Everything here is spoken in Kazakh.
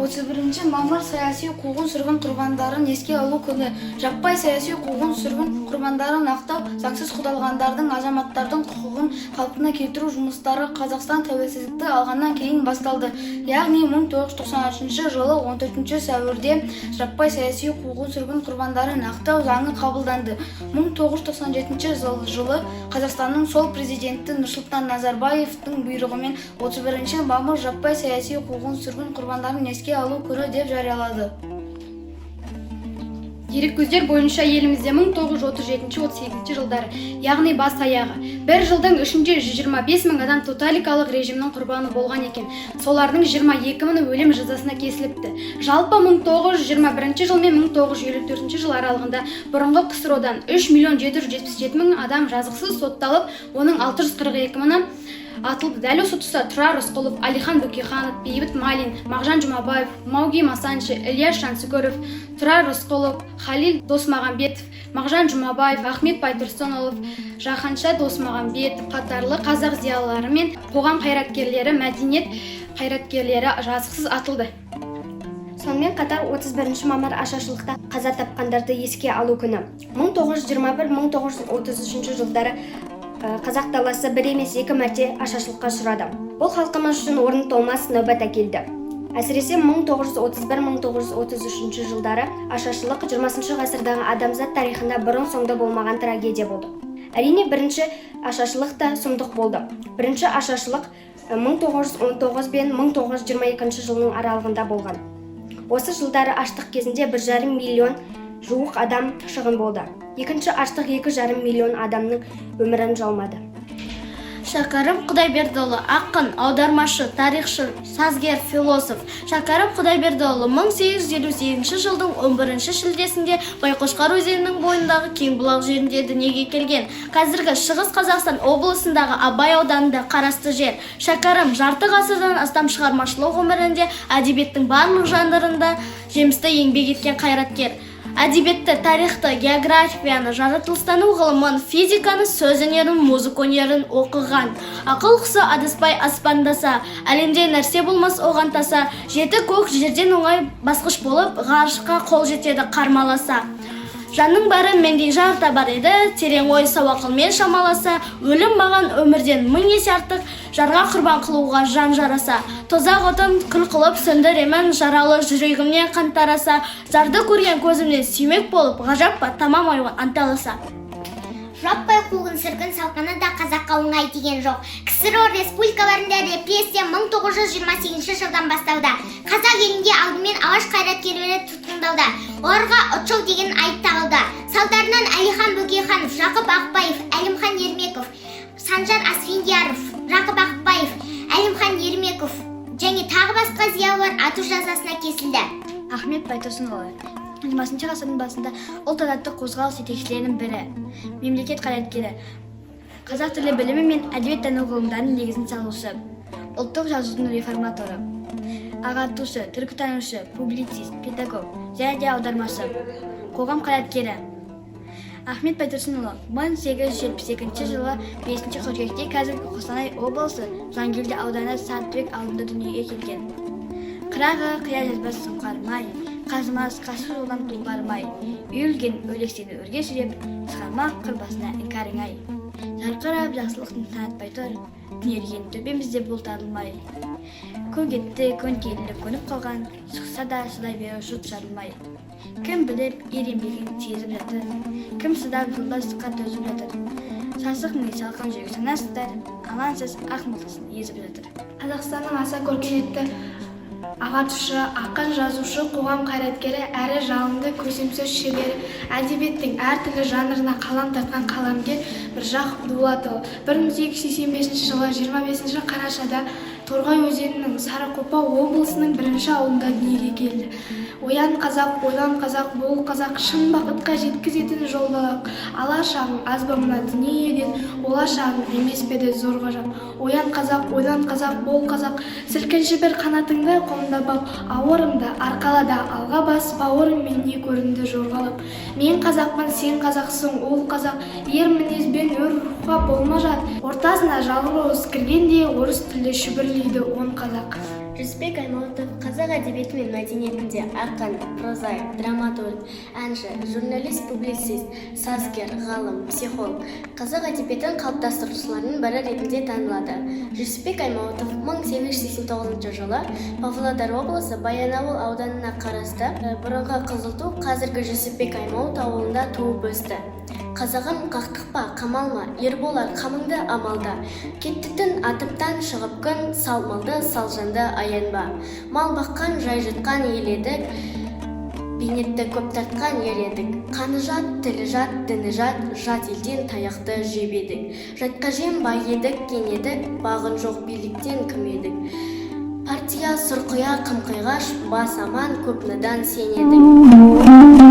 31 мамыр – саяси қуғын-сүргін құрбандарын еске алу күні. Жаппай саяси қуғын-сүргін құрбандарын ақтау, заңсыз қудаланғандардың, азаматтардың құқығын қалпына келтіру жұмыстары Қазақстан тәуелсіздікті алғаннан кейін басталды. Яғни 1993 жылы 14 сәуірде жаппай саяси қуғын-сүргін құрбандарын ақтау заңы қабылданды. 1997 жылы Қазақстанның сол президенті Нұрсұлтан Назарбаевтың бұйрығымен 31 мамыр жаппай саяси қуғын-сүргін құрбандарын еске алу күні деп жариялады. Дереккөздер бойынша, елімізде 1937-38 жылдары, яғни бас аяғы бір жылдың ішінде 125 мың адам тоталикалық режимнің құрбаны болған екен. Солардың 22 мыңы өлім жазасына кесіліпті. Жалпы 1921 жыл мен 1954 жыл аралығында бұрынғы КСРО-дан 3 миллион 777 мың адам жазықсыз сотталып, оның 642 мыңы атылды. Дәл осы тұста Тұрар Рысқұлов, Әлихан Бөкейханов, Бейбіт Малин, Мағжан Жұмабаев, Мауги Масанчи, Ілияс Жансүгіров, Тұрар Рысқұлов, Халил Досмағамбетов, Мағжан Жұмабаев, Ахмет Байтұрсынұлы, Жаһанша Досмағамбетов қатарлы қазақ зиялылары мен қоғам қайраткерлері, мәдениет қайраткерлері жазықсыз атылды. Сонымен қатар 31 мамыр – ашаршылықта қаза тапқандарды еске алу күні. 1921-1933 жылдары қазақ даласы бір емес, екі мәрте ашаршылыққа ұшырады. Бұл халқымыз үшін орны толмас нәубет әкелді. Әсіресе 1931-1933 жылдары ашаршылық 20 ғасырдағы адамзат тарихында бұрын соңды болмаған трагедия болды. Әрине, бірінші ашаршылық та сұмдық болды. Бірінші ашаршылық 1919 бен 1922 жылының аралығында болған. Осы жылдары аштық кезінде 1,5 миллион жуық адам шығын болды. Екінші аштық 2,5 миллион адамның өмірін жалмады. Шәкәрім Құдайбердіұлы – ақын, аудармашы, тарихшы, сазгер, философ. Шәкәрім Құдайбердіұлы 1858 жылдың 11 шілдесінде Байқошқар өзенінің бойындағы Кеңбұлақ жерінде дүниеге келген. Қазіргі Шығыс Қазақстан облысындағы Абай ауданында қарасты жер. Шәкәрім жарты ғасырдан астам шығармашылық өмірінде әдебиеттің барлық жанрында жемісті еңбек еткен қайраткер. Әдебиетті, тарихты, географияны, жаратылыстану ғылымын, физиканы, сөз өнерін, музыка өнерін оқыған. Ақыл құсы адаспай аспандаса, әлемде нәрсе болмас оған таса. Жеті көк жерден оңай басқыш болып, ғарышқа қол жетеді қармаласа. Жанның бәрі мендей жар табар еді, терең ой сауақылмен шамаласа. Өлім маған өмірден мың есе артық, жарға құрбан қылуға жан жараса. Тозақ отын күл қылып сөндіремін, жаралы жүрегімнен қан тараса. Жарды көрген көзімнен сүймек болып, ғажап па, тамам айуан анталаса. Жаппай қуғын-сүргін салқыны да қазаққа оңай тиген жоқ. КСРО республикаларында репрессия 1928 жылдан басталды. Қазақ елінде алдымен Алаш қайраткерлері тұтқындалды. Оларға ұлтшыл деген айып тағылды. Салдарынан Әлихан Бөкейханов, Жақып Ақбаев, Әлімхан Ермеков, Санжар Асфендияров, Жақып Ақбаев, Әлімхан Ермеков және тағы басқа зиялылар ату жазасына кесілді. Ахмет Байтұрсынұлы – 20 ғасырдың басында ұлт азаттық қозғалыс жетекшілерінің бірі, мемлекет қайраткері, қазақ тілі білімі мен әдебиеттану ғылымдарының негізін салушы, ұлттық жазудың реформаторы, ағартушы, түркітанушы, публицист, педагог және де аудармашы, қоғам қайраткері. Ахмет Байтұрсынұлы 1872 жылы 5 қыркүйекте қазіргі Қостанай облысы, Жангелді ауданы, Сәттібек ауылында дүниеге келген. Қырағы қия жазбас сұңқар май, қазымас қашық жолдан тұлпар май, үйілген өлексені өрге сүйреп, шығармақ қыр басына іңкәрің ай. Жарқырап жақсылықтың таң атпай тұр, түнерген төбемізде бұлт арылмай. Көк етті көн келініп көніп қалған, шықса да шыдай берер жұрт жарылмай. Кім біліп ер еңбегін сезіп жатыр, кім шыдап жолдастыққа төзіп жатыр? Сасық ми, салқын жүрек санасыздар, алаңсыз ақ мылтысын езіп жатыр. Қазақстанның аса көркейтті Ағартушы, ақын, жазушы, қоғам қайраткері әрі жалынды көсемсөз шебері, әдебиеттің әртүрлі жанрына қалам тартқан қаламгер Міржақып Дулатұлы 1885 жылы 25 қарашада Торғай өзенінің Сарықопа облысының бірінші ауылында дүниеге келді. Оян, қазақ, ойлан, қазақ, бол, қазақ, шын бақытқа жеткізетін жол балақ. Ала шағың аз ба мына дүниеден, ола шағың емес пе еді зор ғажап? Оян, қазақ, ойлан, қазақ, бол, қазақ, сілкінші бір қанатыңды қомдап ал, ауырыңды арқала да алға бас, бауырыңмен не көрінді жорғалап? Мен қазақпын, сен қазақсың, ол қазақ, ер мінезбен өр рухқа болма жат. Ортасына жалғыз орыс кіргенде, орыс тілді шүбірлейді он қазақ. Жүсіпбек Аймауытов қазақ әдебиеті мен мәдениетінде ақын, прозаик, драматург, әнші, журналист, публицист, сазгер, ғалым, психолог, қазақ әдебиетін қалыптастырушылардың бірі ретінде танылады. Жүсіпбек Аймауытов 1889 жылы Павлодар облысы Баянауыл ауданына қарасты бұрынғы Қызылту, қазіргі Жүсіпбек Аймауыт ауылында туып өсті. Қазағым, қақтықпа, қамалма, ер болар қамыңды амалда. Кетті түн атып, таң шығып күн, сал малды, сал жанды аянба. Мал баққан, жай жұтқан ел едік, бейнетті көп тартқан ер едік. Қаны жат, тілі жат, діні жат, жат елден таяқты жеп едік. Жатқа жем бай едік, кең едік, бағын жоқ биліктен кім едік? Партия сұрқия қым қиғаш, бас аман көп надан сен едің.